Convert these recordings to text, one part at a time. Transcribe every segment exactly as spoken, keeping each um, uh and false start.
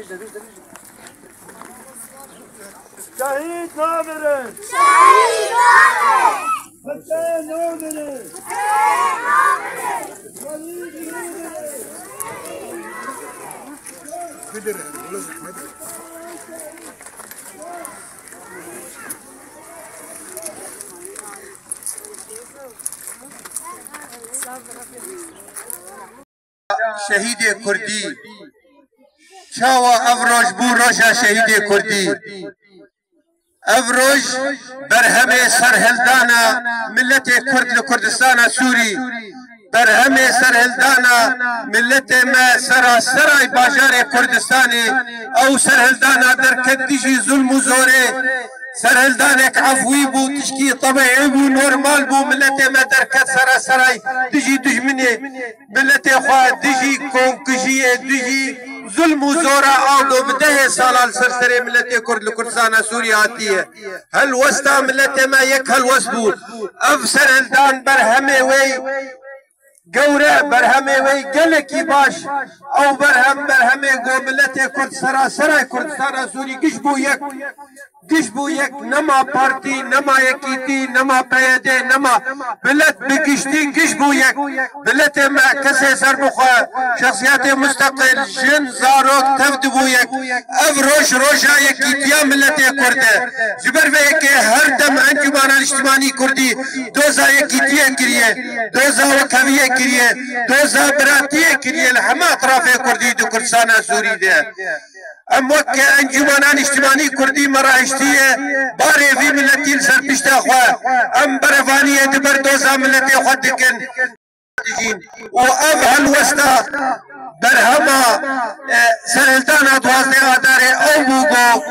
Şehîd namirin! Şehîd namirin! Hüseyin namirin! Hüseyin namirin! Şehîd namirin! Şehîdê Kurdî. Çawa ev roj bû roja şehîdê Kurdî? Ev roj berhemê serhildana miletê Kurd li Kurdistana Sûrî, berhemê serhildana miletê me seraserayê bajarê Kurdistanê, ew serhildana derket dijî zulm û zorê, serhildanek efwî bû, tişkî tebeî bû, normal bû, miletê me derket seraserayê dijî dijminê miletê xwe, dijî komkujiyê, dijî zulm û zora a ku bi dehê sala li ser serê miletê Kurd li Kurdistana Sûrî hatiye. Helwesta miletê me yek helwest bû. Ev serhildan berhemê wê gewre, berhemê wê gelekî baş. Ew berhem, berhemê ku miletê Kurd seraserayê Kurdistana Sûrî giş bû yek. Giş bû yek, nema partî, nema yekîtî, nema P Y D, nema milet bi giştî giş bû yek. Miletê me kesê serbixwe, şexsiyetê musteqil, jin, zarok tev dibû yek. Ev roj roja yekîtiya miletê Kurd e. Ji ber vê yekê her dem Encûmena Niştimanî Kurdî doza yekîtiyê kiriye, doza wekheviyê kiriye, doza biratiyê kiriye li hema etrafê Kurdî di Kurdistana Sûrî de. Em wek Encûmena Niştimanî Kurdî me rahiştiye barê vî miletî li ser pişta xwe. Em berevaniyê di ber doza miletê xwe dikin. Û ev helwesta berhema, e, serhildana duwazdeh Adarê ew bû ku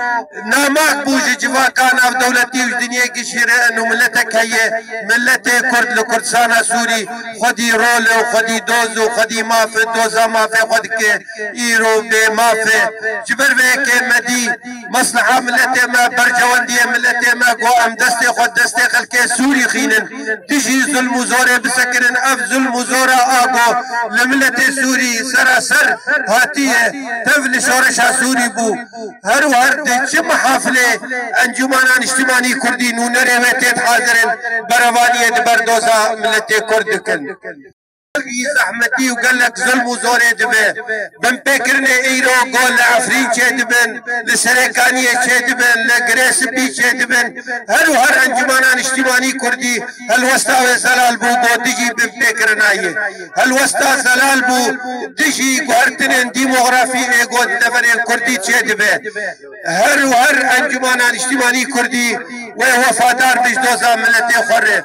namak bû ji civaka navdewletî û ji dinyê gişî re û miletek heye, miletê Kurd li Kurdistana Sûrî xwedî rol û xwedî doz û xwedî maf e, doza mafê xwe dike. Îro bê maf e. Ji ber vê yekê me dî mesleha miletê me, berjewendiyê miletê me, ku em destê xwe destê xelkê Sûrî xînin, dijî zulm û zorê bisekinin. Ev zulm û zora a ku li miletê Sûrî seraser hatiye, tev li şoreşa Sûrî bû. Her û her di çi mihafilê Encûmana Niştimanî Kurdî nûnerê wê têt hazirin, berevaniyê di ber doza miletê Kurd dikin. Gelek zehmetî û gelek zulm û zorê dibe. Binpêkirinê îro ku li Efrîn çêdibin, li Serêkaniyê çêdibin, li Girê Spî çêdibin, her û her Encûmena Niştimanî Kurdî helwesta wê zelal bû ku dijî binpêkirina ye. Helwesta zelal bû dijî guhertinên demografî ê ku di deverên Kurdî çêdibe. Her û her Encûmena Niştimanî Kurdî wê wefadar be ji doza miletê xwe re.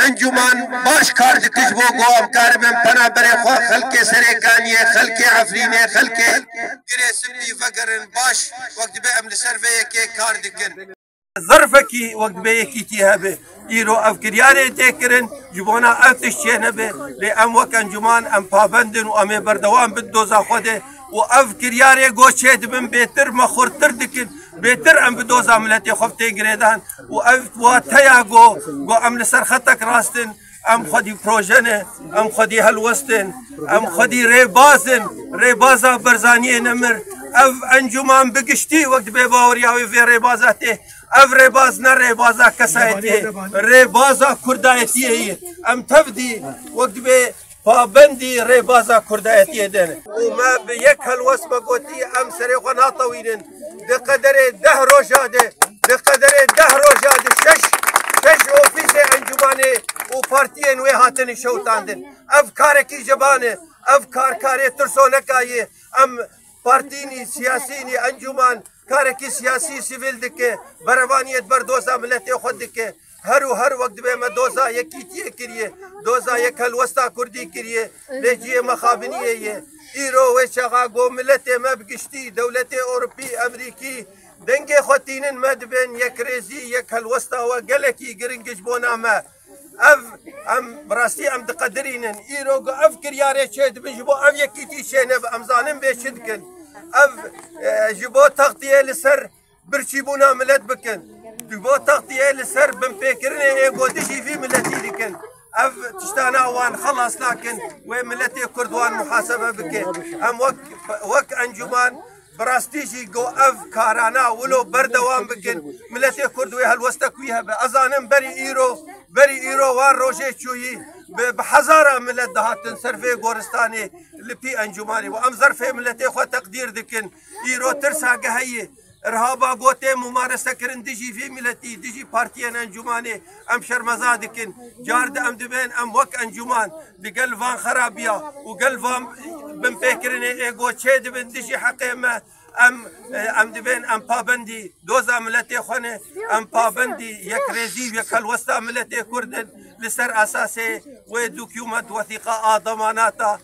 Encûman baş kar dike ji bo ku em karibin penaberê xwe xelkê Serêkaniyê, xelkê Efrînê, xelkê Girê Spî vegerin. Baş wek dibe em li ser vê yekê kar dikin. Zerfekî wek dibe yekîtî hebe. Îro ev kiryarê tê kirin, ji bona ev tişt çênebe. Lê em wek encûman em pabend in û em ê berdewam bin doza xwe de. Û ev kiryarê ku çêdibin bêtir me xurttir dikin, bêtir em bi doza miletê xwe tê girêdan. Û ev wateya ku, ku em li ser xetek rast in, em xwedî proje ne, em xwedî helwest in, em xwedî rêbaz in, rêbaza Barzaniyê nemir. Ev encûman bi giştî wek dibe baweriya wê vê rêbaza tê. Ev rêbaz ne rêbaza kesayetiyê, rêbaza kurdayetiyê ye. Em tev dî wek dibe pabendî rêbaza kurdayetiyê de ne. Û me bi yek helwest me gotî, em serê xwe natewînin. Di qederê deh roja de, di qederê deh roja de şeş, şeş ofîsê encûmanê û partiyên wê hatine şewitandin. Ev karekî ceban e, ev kar karê tirsoneka ye. Em partî nî, siyasî nî, encûman karekî siyasî sivîl dike, berevaniyê di ber doza miletê xwe dike. Her û her wek dibe me doza yekîtiyê kiriye, doza yek helwesta kurdî kiriye, lê cihê me xabiniyê ye. Îro wê çaxa ku miletê me bi giştî, dewletê Ewropî, Emerîkî, dengê xwe tînin me dibin, yekrêzî, yek helwesta we gelekî giring ji bona me. Ev, em bi rastî em diqedirînin. Îro ku ev kiryarê çêdibin, ji bo ev yekîtî çênebe, em zanin vê çi dikin. Ev, e, ji bo textiyê li ser birçîbûna milet bikin. Ji bo textiyê li ser binpêkirinê ê ku dijî vî miletî dikin. Ev tiştana wan xelas nakin, wê miletê Kurd wan muhasebe bike. Em wek, wek encûman Bi rastî jî go ev karana wilo berdewam bikin, miletê Kurd wê helwestek wî hebe. Ez zanim berî îro, berî îro wan rojê çûyî bi, bi hezara milet dihatin ser vê goristanê li pî encûmanê û em zerfê miletê xwe teqdîr dikin. Îro tirsa geheyî. Irhaba gotê mumarese kirin dijî vî miletî, dijî partiyên encûmanê em şermeza dikin. Car di em dibên em wek encûman di gel van xerabiya û gel van binpêkirinê ê go çê dibin dijî heqê me. Em, em dibên em pabendî doza miletê xwe ne, em pabendî yekrêzî û yekhelwesta miletê Kurd in li ser esasê wê dokûment wesîqa a demanata.